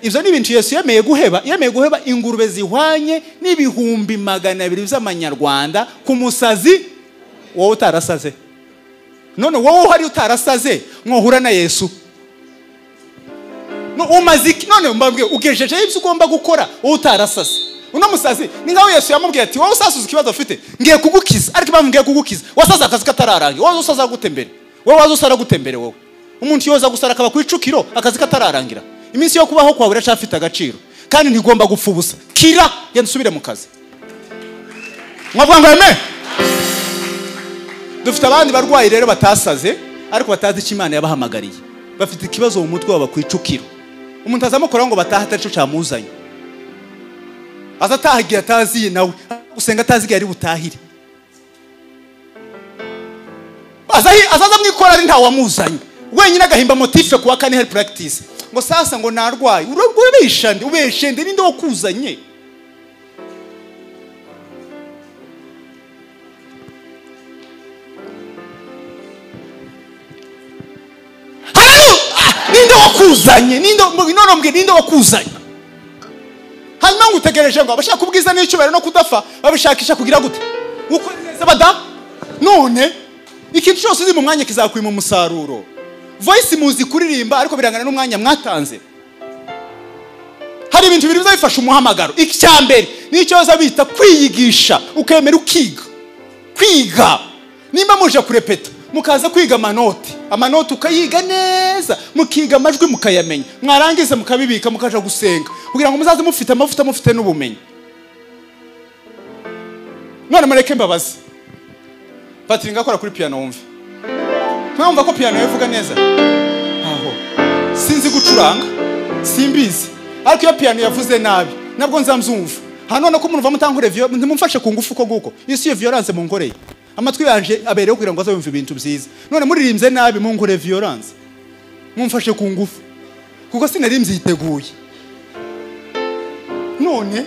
Ivyo ni ibintu Yesu yemeye guheba, yemeye guheba ingurube zihwanye n'200,000,000 z'amanyarwanda ku musazi. Wowe utarasaze, none wowe uhari utarasaze mwohura na Yesu no umaze iki? None mbabwiye ugejeje ibyo ugomba gukora wowe utarasaze. Uno musazi ni nkaho Yesu yamubwiye ati wowe usasuza ikibazo ufite ngiye kugukiza, ariko impamvu ngiye kugukiza wasaza akazi katararangira. Wowe usaza gutembere, wowe waza usara gutembere. Wowe umuntu yoza gusara akaba kwicukiro akazi katararangira. Iminsi yo kubaho kwawe iracafite agaciro kandi ntigomba gupfa ubusa. Kira genda usubire mu kazi. Mwavuga ngo amen. Dufite abandi barwayi rero batasaze ariko batazi icyo Imana yabahamagariye. Bafite ikibazo mu mutwe wabo kwicukiro. Umuntu azamukora ngo bataha atarico camuzanye. Azataha igihe ataziye nawe gusenga atazi igihe ari butahire. Azaza mwikora ari nta wamuzanye. Wenyine agahimba motife kuwa kane health practice. Ngo sasa ngo narwaye. Urabesha ndi ubeshe ndi ninde wakuzanye? Ninde wakuzanye? Ninde none mbwe ninde wakuzanye? Hanyuma ngo utegereje ngo abashaka ubwiza n'icyubahiro no kudafa babishakisha kugira gute? Uko neza bada? None ikintu cyose uzi mu mwanya kizakwima umusaruro. Voice muzi kuririmba ariko birangana n'umwanya mwatanze. Hari ibintu bibiri bizabifasha umuhamagaro. Icyambere nicyo baza bita kwiyigisha, ukemera ukiga. Kwiga. Nimba muje kurepeta, mukaza kwiga amanoti. Amanoti ukayiga neza, mukiga amajwi mukayamenya. Mwarangiza mukabibika mukaja gusenga kugira ngo muzaze mufite amavuta mufite n'ubumenyi. None mureke mbabazi. Patrick ngakora kuri piano wumve. Mwumva ko piano ivuga neza? Aho. Sinzi gucuranga, simbizi. Ariko iyo piano yavuze nabi, nabwo nzamzumva. Hano no ko umuntu vamutankure ntimumfashe ku ngufu ko guko. Isi iyo violence munkoreye. Amatwi yanje abereyo kugira ngo azabumve ibintu byiza. None muririmbye nabi munkore violence. Mumfashe ku ngufu. Kuko sinari mbyiteguye. None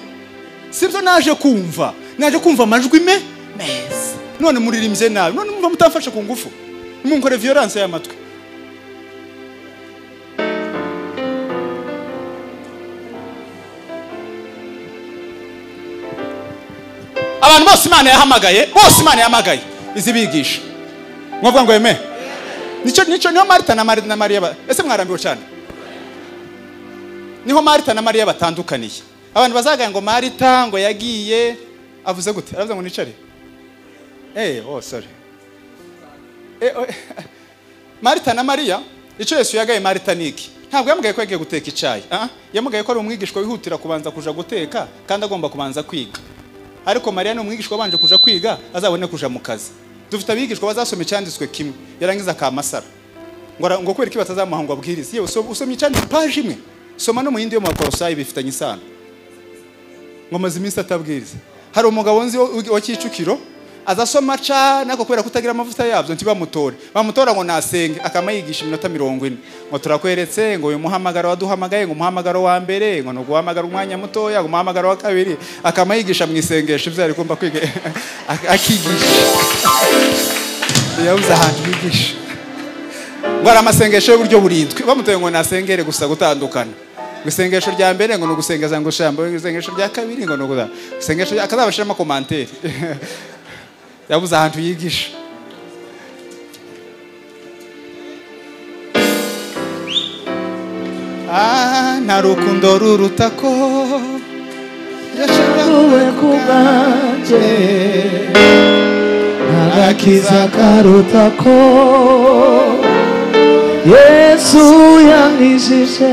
sibyo naje kumva. Naje kumva amajwi me meza. None muririmbye nabi. None mumva mutamfashe ku ngufu. Munkore violence y'amatwi. Abantu bose Imana yahamagaye, bose Imana yahamagaye izibigisha. Mwavuga ngo amen. Nico niho Marita na Mariya ese mwarambiwe cyane. Niho Marita na Mariya batandukaniye. Abantu bazagaye ngo Marita ngo yagiye avuze gute? Aravuze ngo nicare. Oh sorry. Marita na Mariya icyo Yesu yagaye Marita niki? Ntabwo yamugaye ko yagiye guteka icyayi. Yamugaye ko ari umwigishwa wihutira kubanza kuja guteka kandi agomba kubanza kwiga. Ariko Mariya ni umwigishwa wabanje kuja kwiga azabone kuja mu kazi. Dufite abigishwa bazasoma icyanditswe kimwe yarangiza akamasara. Ngo kubera iki batazamuha ngo abwirize? Yewe usomye icyanditswe page imwe. Soma no mu yindi yo mu Bakolosayi bifitanye isano. Ngo maze iminsi atabwiriza. Hari umugabo nzi wa Kicukiro azasoma cyane ariko kubera kutagira amavuta yabyo ntibamutore. Bamutora ngo nasenge akama yigisha iminota 40. Ngo turakweretse ngo uyu muhamagaro waduhamagaye ngo umuhamagaro wa mbere ngo no guhamagara umwanya mutoya ngo umuhamagaro wa kabiri akama yigisha mu isengesho ibyo ari kumva kwiga akigisha. Yabuze ahantu yigisha. Ngo ari amasengesho y'uburyo burindwi. Bamutoye ngo nasengere gusa gutandukana. Isengesho rya mbere ngo nugusengeza ngo shambo, isengesho rya kabiri ngo nuguza. Isengesho akazabashiramo commentaire. Yabuze ahantu yigisha. Nta rukundo ruruta ko yashavuwe kubanje, nta karuta ko Yesu yankijije.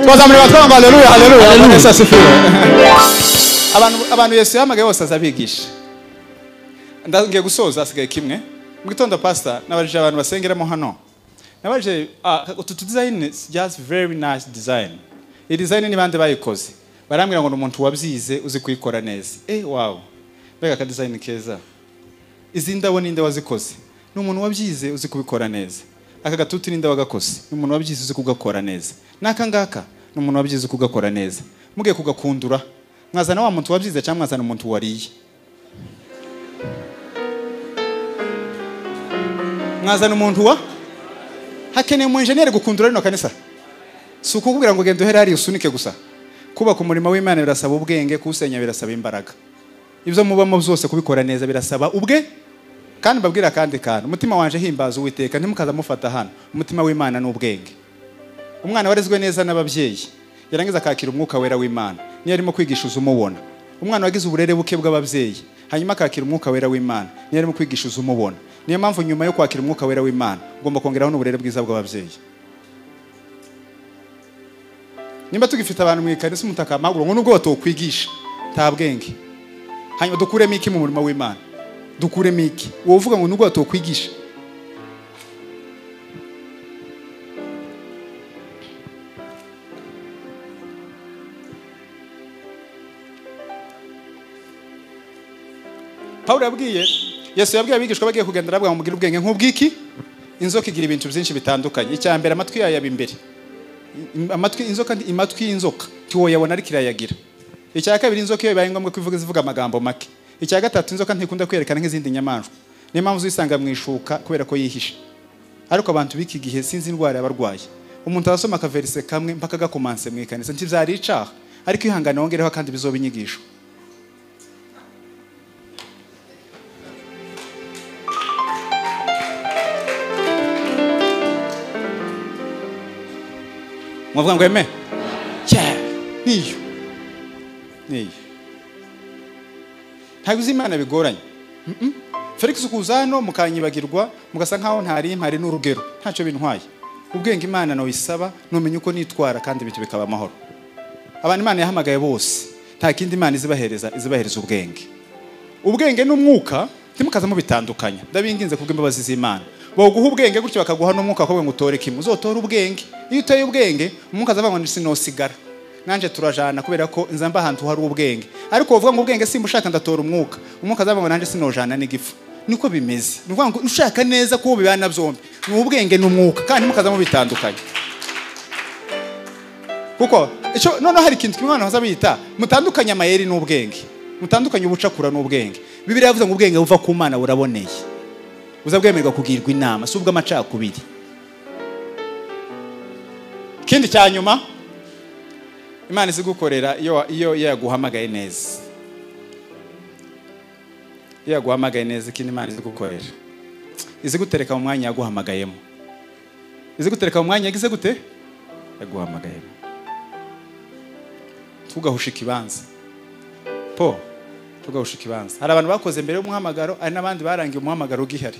Twazamure batwanga haleluya haleluya. Yesu asifiwe. Abantu Yesu yahamagaye bose azabigisha. Ngiye gusoza asigaye kimwe. Mu gitondo pastor nabajije abantu basengeramo hano. Nabajije utu design is just very nice design. Iyi design ni bande bayikoze. Barambwira ngo umuntu wabyize uzi kuyikora neza. Wow. Mbega ka design keza. Izi ndabo ninde wazikoze? Ni umuntu wabyize uzi kubikora neza. Aka gatuti ninde wagakoze? Ni umuntu wabyize uzi kugakora neza. Naka ngaka ni umuntu wabyize kugakora neza. Mugiye kugakundura. Mwazana wa muntu wabyize cyangwa mwazana umuntu wariye? Mwazana umuntu wa hakeneye mu engineer gukundura rino kanisa. Si ukukubwira ngo genda uhere hari usunike gusa. Kubaka umurimo w'Imana birasaba ubwenge, kuwusenya birasaba imbaraga. Ibyo mubamo byose kubikora neza birasaba ubwe. Kandi mbabwira kandi kantu, umutima wanje himbaza Uwiteka, ntimukaza mufata hano. Umutima w'Imana ni ubwenge. Umwana warezwe neza n'ababyeyi yarangiza akakira umwuka wera w'Imana, niyo arimo kwigisha uzumubona. Umwana wagize uburere buke bw'ababyeyi hanyuma akakira umwuka wera w'Imana, niyo arimo kwigisha uzumubona. Niyo mpamvu nyuma yo kwakira umwuka wera w'Imana ugomba kongeraho n'uburere bwiza bw'ababyeyi. Nimba tugifite abantu mu ikanisa umutaka amaguru ngo nubwo batokwigisha nta bwenge. Hanyuma dukuremo iki mu murimo w'Imana? Dukuremo iki? Wowe uvuga ngo nubwo batokwigisha. Paulo yabwiye Yesu yabwiye abigishwa bagiye kugenda arabwa ngo ubwenge nk'ubwiki. Inzoka igira ibintu byinshi bitandukanye. Icya mbere amatwi yayo yaba imbere. Amatwi inzoka amatwi y'inzoka tiwoyabona ariko irayagira. Icya kabiri inzoka iyo bibaye ngombwa kwivuga ivuga amagambo make. Icya gatatu inzoka ntikunda kwerekana nk'izindi nyamaswa. Niyo mpamvu uzisanga mu ishuka kubera ko yihishe. Ariko abantu b'iki gihe sinzi indwara yabarwaye. Umuntu arasoma akaverise kamwe mpaka gakomanse mu ikanisa ntibyari icaha. Ariko ihangane wongereho kandi bizoba inyigisho. Mwavuga ngo amen? Yeah. Niyo. Niyo. Ntabwo uzi Imana bigoranye. Felix kuza hano mukanyibagirwa mugasa nkaho ntari mpari n'urugero. Ntacyo bintwaye. Ubwenge Imana no isaba numenye uko nitwara kandi bityo bikaba amahoro. Abantu Imana yahamagaye bose nta kindi Imana izibahereza izibahereza ubwenge. Ubwenge n'umwuka ntimukaza mubitandukanya. Ndabinginze kubw'imbabazi z'Imana. Boguha ubwenge gutyo bakaguha n'umwuka akobwe ngo utore kimwe. Uzotora ubwenge. Iyo uteye ubwenge umwuka azavuga ngo sinosigara. Nanje turajana kubera ko nza mba ahantu hari ubwenge. Ariko uvuga ngo ubwenge simbushaka ndatora umwuka. Umwuka azaba ngo nanje sinojana n'igifu. Niko bimeze. Ni ukuvuga ngo ushaka neza ko bibana byombi. Ni ubwenge n'umwuka kandi mukaza mu bitandukanye. Kuko ico none hari ikintu kimwe abantu bazabita mutandukanye amayeri n'ubwenge. Mutandukanye ubucakura n'ubwenge. Bibiliya yavuze ngo ubwenge buva ku Mana buraboneye. Uzabwemerwa kugirwa inama si ubw'amacakubiri. Kindi cya nyuma Imana izigukorera iyo yaguhamagaye neza. Iyo yaguhamagaye neza ikindi Imana izigukorera. Izigutereka mu mwanya yaguhamagayemo. Izigutereka mu mwanya yagize gute? Yaguhamagayemo. Tugahusha ikibanza. Po tugahusha ikibanza. Hari abantu bakoze mbere y'umuhamagaro, hari n'abandi barangiye umuhamagaro ugihari.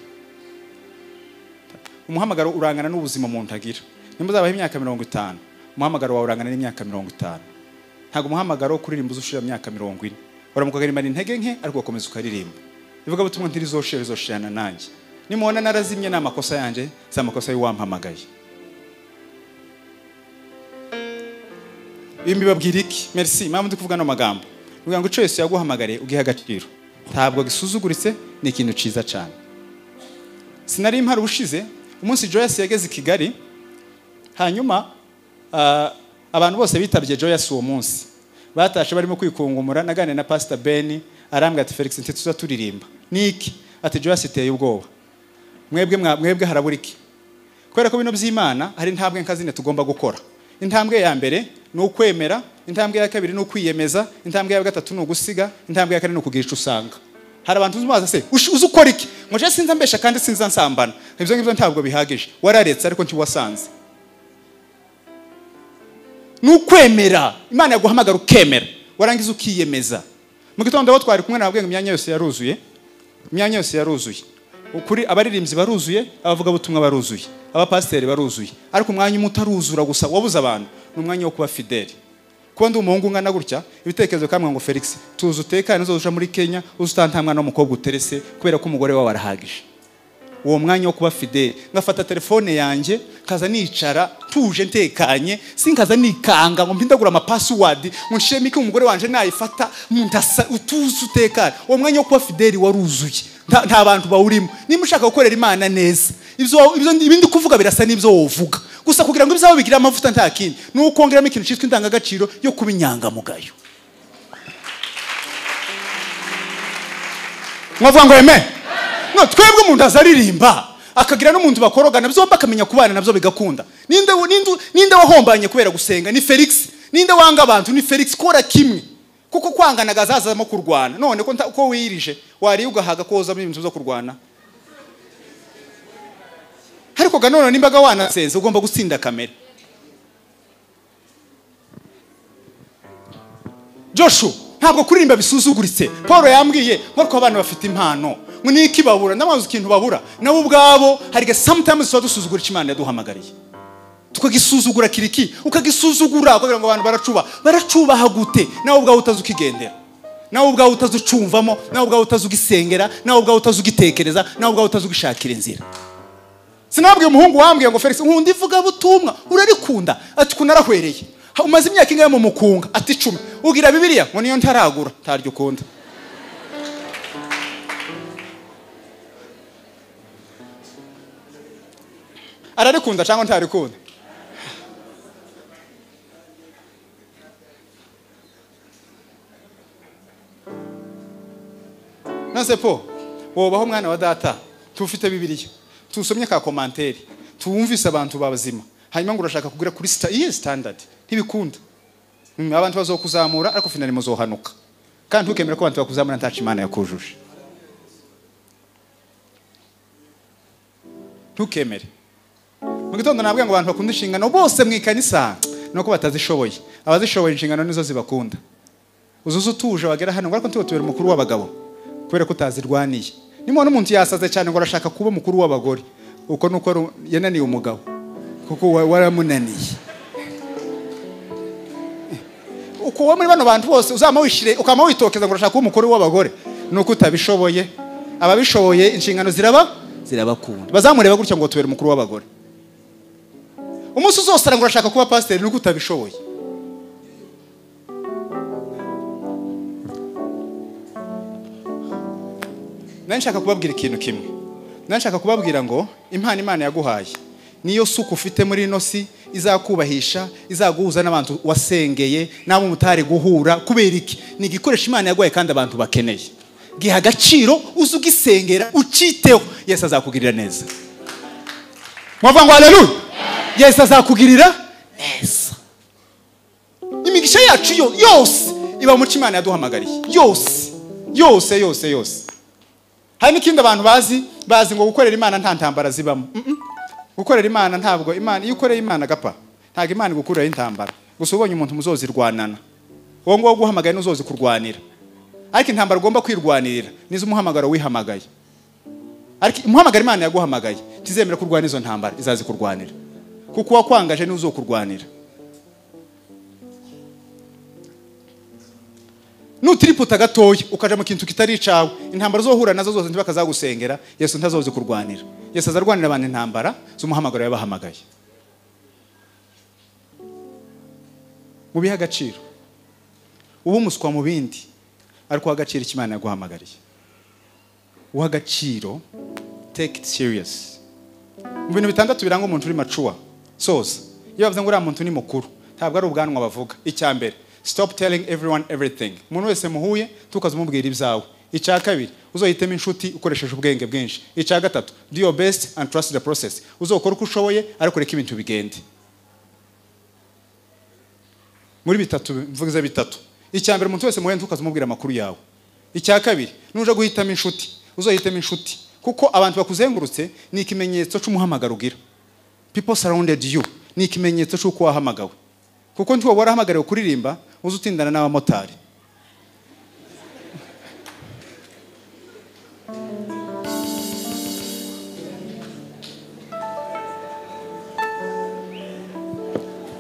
Umuhamagaro urangana n'ubuzima umuntu agira. Nimba uzabaho imyaka 50, umuhamagaro wawe urangana n'imyaka 50. Ntabwo umuhamagaro kuririmba uzushira imyaka 40. Uramuka ukaririmba intege nke ariko ugakomeza ukaririmba. Ivuga butumwa ntirizoshira rizoshirana nanjye. Nimubona narazimye ni amakosa yanjye, si amakosa y'uwampamagaye. Ibi mbibabwira iki? Merci, mpamvu ndi kuvuga no magambo. Kugira ngo ico Yesu yaguhamagariye ugihe agaciro. Ntabwo gisuzuguritse, ni ikintu ciza cyane. Sinari impara ubushize, umunsi Joyce yageze i Kigali, hanyuma abantu bose bitabye Joyce uwo munsi. Batashe barimo kwikungumura, naganira na Pastor Ben, arambwira ati Felix ntituza turirimba. Niki? Ati Joyce iteye ubwoba. Mwebwe harabura iki? Kubera ko bino by'Imana hari intambwe nkazine tugomba gukora. Intambwe ya mbere ni ukwemera, intambwe ya kabiri ni ukwiyemeza, intambwe ya gatatu ni ugusiga, intambwe ya kane ni ukugira ico usanga. Hari abantu uzubaza se uzi ukora iki? Ngo je sinza mbesha kandi sinza nsambana. Ibyo ngibyo ntabwo bihagije. Wararetse ariko ntiwasanze. Ni ukwemera. Imana yaguhamagara ukemera. Warangiza ukiyemeza. Mu gitondo abo twari kumwe nababwiye ngo imyanya yose yaruzuye. Imyanya yose yaruzuye. Ukuri abaririmbyi baruzuye, abavuga butumwa baruzuye, abapasiteri baruzuye. Ariko umwanya umwe utaruzura gusa wabuze abantu ni umwanya wo kuba fideli. Kuba ndi umuhungu ungana gutya, ibitekerezo kamwe ngo Felix, tuzi utekane uzoja muri Kenya, uzutanta mwana w'umukobwa uterese kubera ko umugore wawe arahagije. Uwo mwanya wo kuba fideli, ngafata telefone yanjye kaza nicara tuje ntekanye, sinkaza nikanga ngo mpindagura ama password, ngo nshemike umugore wanje nayifata mundasa utuze utekane. Uwo mwanya wo kuba fideli waruzuye. Nta bantu bawurimo. Nimba ushaka gukorera Imana neza, ibyo ibindi kuvuga birasa n'ibyo wovuga. Gusa kugira ngo ibyawe bigire amavuta nta kindi, nuko kongeramo ikintu cyitwa indangagaciro yo kuba inyangamugayo. Mwavuga ngo amen? No, twebwe umuntu azaririmba akagira n'umuntu bakorogana byombi akamenya kubana nabyo bigakunda. Ninde wahombanye kubera gusenga ni Felix. Ninde wanga abantu ni Felix. Kora kimwe. Kuko kwangana gazazamo kurwana. None ko wirije wari ugahaga koza ibintu byo kurwana. Ariko ga none nimbaga wanasenze ugomba gutsinda kamere. Joshua ntabwo kuririmba bisuzuguritse. Paul yambwiye ngo ko abantu bafite impano ngo niki babura, ndamaze ikintu babura nabo ubwabo. Hari sometimes tuba dusuzugura icyo Imana yaduhamagariye. Tukagisuzugura kiriki, ukagisuzugura kugira ngo abantu baracuba. Baracubaha gute? Nawe ubwawe utazukigendera. Nawe ubwawe utazucumvamo, nawe ubwawe utazugisengera, nawe ubwawe utazugitekereza, nawe ubwawe utazugishakira inzira. Sinabwiye umuhungu wambwiye ngo Felix nkunda ivuga butumwa, urarikunda? Ati kunarahwereye. Umaze imyaka ingahe mu mukunga? Ati 10. Ugira Bibiliya? Ngo niyo ntaragura, ntaryo ukunda. Ararikunda cyangwa ntarikunda? Nase po wobaho mwana wa data, tufite Bibiliya, tusomye ka commentaire, tuwumvise abantu babazima, hanyuma ngo urashaka kugura kuri iyi standard ntibikunda. Abantu bazokuzamura ariko finally muzohanuka. Kandi ntukemere ko abantu bakuzamura ntaci Imana yakujuje. Ntukemere. Mu gitondo nabwiye ngo abantu bakunda inshingano bose mu ikanisa nuko batazishoboye. Abazishoboye inshingano nizo zibakunda. Uzuze utuje wagera hano ngo ariko ntibotubere umukuru w'abagabo kubera ko utazirwaniye. Nimubona umuntu yasaze cyane ngo arashaka kuba umukuru w'abagore, uko nuko yananiye umugabo kuko waramunaniye. Uko wo muri bano bantu bose uzama wishire ukama witokeza ngo urashaka kuba umukuru w'abagore nuko utabishoboye. Ababishoboye inshingano zirabakunda. Bazamureba gutya ngo tubere umukuru w'abagore. Umunsi uzosara ngo urashaka kuba pasiteri nuko utabishoboye. Nshaka kubabwira ikintu kimwe. Nshaka kubabwira ngo impano Imana yaguhaye niyo suku ufite muri ino si izakubahisha, izaguhuza n'abantu wasengeye nabo mutari guhura. Kubera iki? Ni igikoresho Imana yaguhaye kandi abantu bakeneye. Giha agaciro, uzugisengera, uciteho, Yesu azakugirira neza. Mwavuga ngo haleluya. Yesu azakugirira neza. Imigisha yacu yose iba mu Imana yaduhamagariye. Yose, yose, yose, yose. Hari n'ikindi abantu bazi ngo gukorera Imana nta ntambara zibamo. Gukorera Imana ntabwo Imana, iyo ukoreye Imana gapa ntabwo Imana igukuriraho intambara. Gusa ubonye umuntu muzozirwanana, uwo nguwo guhamagaye n'uzozi kurwanira. Ariko intambara ugomba kwirwanirira nizo umuhamagaro wihamagaye. Ariko umuhamagaro Imana yaguhamagaye tizemera kurwana izo ntambara, izazi kurwanira. Kuko wakwangaje n'uzokurwanira. Nutiriputa gatoya ukaja mu kintu kitari icawe, intambara uzohura nazo zose ntibakazagusengera, Yesu ntazozi kurwanira. Yesu azarwanira abantu intambara z'umuhamagaro yabahamagaye. Mubihe agaciro. Ubu umuswa mu bindi, ariko agaciro Imana yaguhamagariye. Uha agaciro, take it serious. Mu bintu bitandatu biranga umuntu uri mature, soza. Iyo bavuze ngo uriya muntu ni mukuru, ntabwo ari ubwanwa bavuga. Icya mbere, stop telling everyone everything. Umuntu wese muhuye tukaza umubwira ibyawe. Icya kabiri, uzohitemo inshuti ukoresheje ubwenge bwinshi. Icya gatatu, do your best and trust the process. Uzokora uko ushoboye ariko reka ibintu bigende. Muri bitatu mvuze bitatu. Icya mbere, umuntu wese muhuye tukaza umubwira amakuru yawe. Icya kabiri, nuja guhitamo inshuti, uzohitemo inshuti kuko abantu bakuzengurutse ni ikimenyetso cy'umuhamagaro ugira. People surrounded you ni ikimenyetso cy'uko wahamagawe. Kuko ntiwo warahamagariwe kuririmba uzutindana n'abamotari.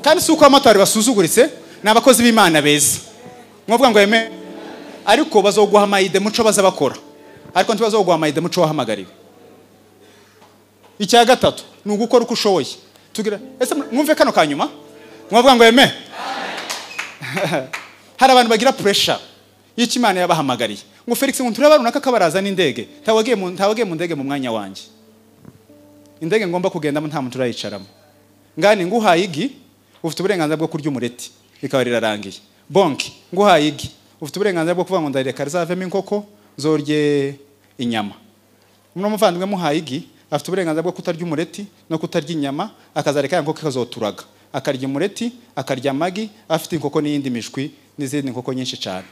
Kandi si uko abamotari basuzuguritse, ni abakozi b'Imana beza. Mwavuga ngo eme, ariko bazoguha amayide muco baza bakora. Ariko ntibazoguha amayide muco wahamagariwe. Icya gatatu ni ugukora uko ushoboye. Tugira ese mwumve kano kanyuma? Mwavuga ngo eme. Hari abantu bagira pressure y'icyo Imana yabahamagariye. Ngo Felix ngo turaba runaka kabaraza n'indege. Ntawagiye mu ndege mu mwanya wanjye. Indege ngomba kugendamo nta muntu urayicaramo. Ngani nguhaye igi, ufite uburenganzira bwo kurya umureti, bikaba rirarangiye. Bonki nguhaye igi, ufite uburenganzira bwo kuvuga ngo ndareka rizavemo inkoko zorye inyama. Umuntu muvandimwe muhaye igi, afite uburenganzira bwo kutarya umureti no kutarya inyama, akazareka inkoko ikazoturaga. Akarya umureti, akarya amagi, afite inkoko n'iyindi mishwi n'izindi nkoko nyinshi cyane.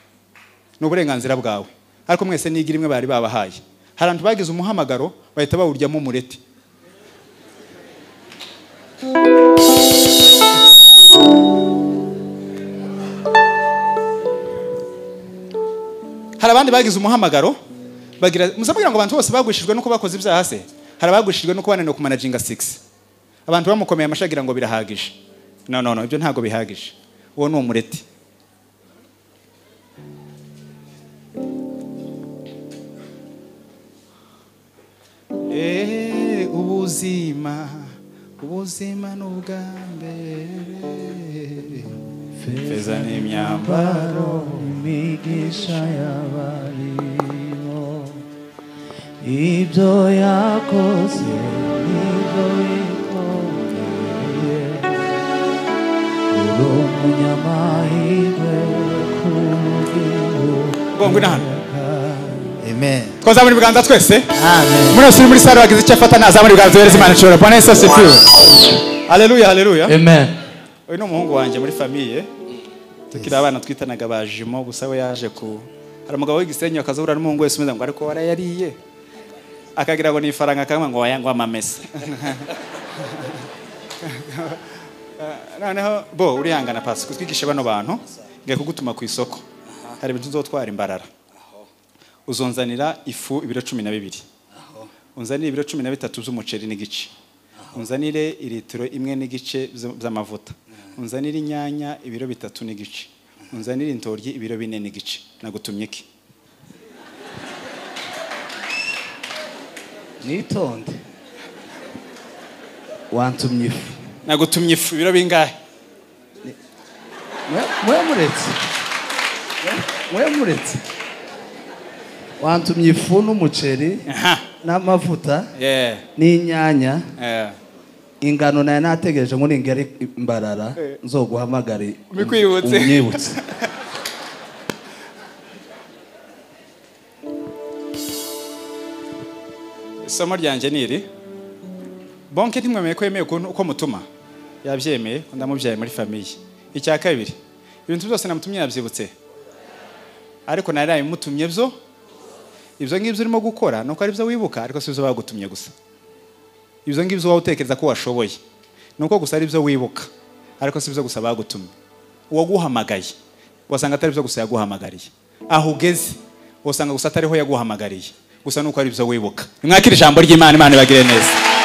Ni uburenganzira bwawe. Ariko mwese n'igi rimwe bari babahaye. Hari abantu bagize umuhamagaro bahita bawuryamo umureti. Hari abandi bagize umuhamagaro bagira, muzamugira ngo abantu bose bagwishijwe nuko bakoze ibyaha se. Hari abagwishijwe nuko bananiwe kumanaginga 6. Abantu bamukomeye amashagira ngo birahagije. No, no, no, ibyo ntago bihagije. Uwo ni umureti. Ubuzima, ubuzima n'ubwa mbere. Feza n'imyambaro, imigisha y'abarimo, ibyo yakoze nibyo bikomeye. Uri umunyamahirwe kubw'Uwiteka. Amen. Twazamura ibiganza twese. Amen. Muri wese uri muri sare wagize icyo afata nazamura ibiganza yohereza Imana ishobora. Bwana Yesu asifiwe. Haleluya, haleluya. Amen. Uyu ni umuhungu wanjye muri famille. Tukiri abana twitanaga bajimo, gusa we yaje ku hari umugabo w'igisenyi akazahura n'umuhungu wese umeze ngo ariko warayariye. Akagira ngo ni ifaranga akamwe ngo wayangwa amamesa. Noneho bo urihangana pasi kutwigisha bano bantu ngiye kugutuma ku isoko. Hari ibintu nzotwara imbarara. Uzonzanira ifu ibiro 12. Unzanire ibiro 13 z'umuceri n'igice. Unzanire ilitiro 1.5 z'amavuta. Unzanire inyanya ibiro 3 n'igice. Unzanire intoryi ibiro 4 n'igice. Nagutumye iki? Nitonde. Wantumye ifu. Nagutumye ifu ibiro bingahe? Mwe muretse. Mwe muretse. Wantumye ifu n'umuceri n'amavuta n'inyanya. Ingano nayo nategereje ngo ningere Imbarara nzoguhamagare Mbikwibutse. Umwibutse. Isomo ryanjye ni iri. Bonke ntimwemeye ko yemeye uko mutuma. Yabyemeye ko ndamubyaye muri famille. Icya kabiri, ibintu byose namutumye yabyibutse. Ariko nari nabimutumye byo. Ibyo ngibyo urimo gukora nuko ari byo wibuka, ariko si byo bagutumye gusa. Ibyo ngibyo wowe utekereza ko washoboye nuko gusa ari byo wibuka, ariko si byo gusa bagutumye. Uwaguhamagaye wasanga atari byo gusa yaguhamagariye. Aho ugeze wasanga gusa atariho yaguhamagariye, gusa nuko ari byo wibuka. Nimwakire ijambo ry'Imana, Imana ibagire neza.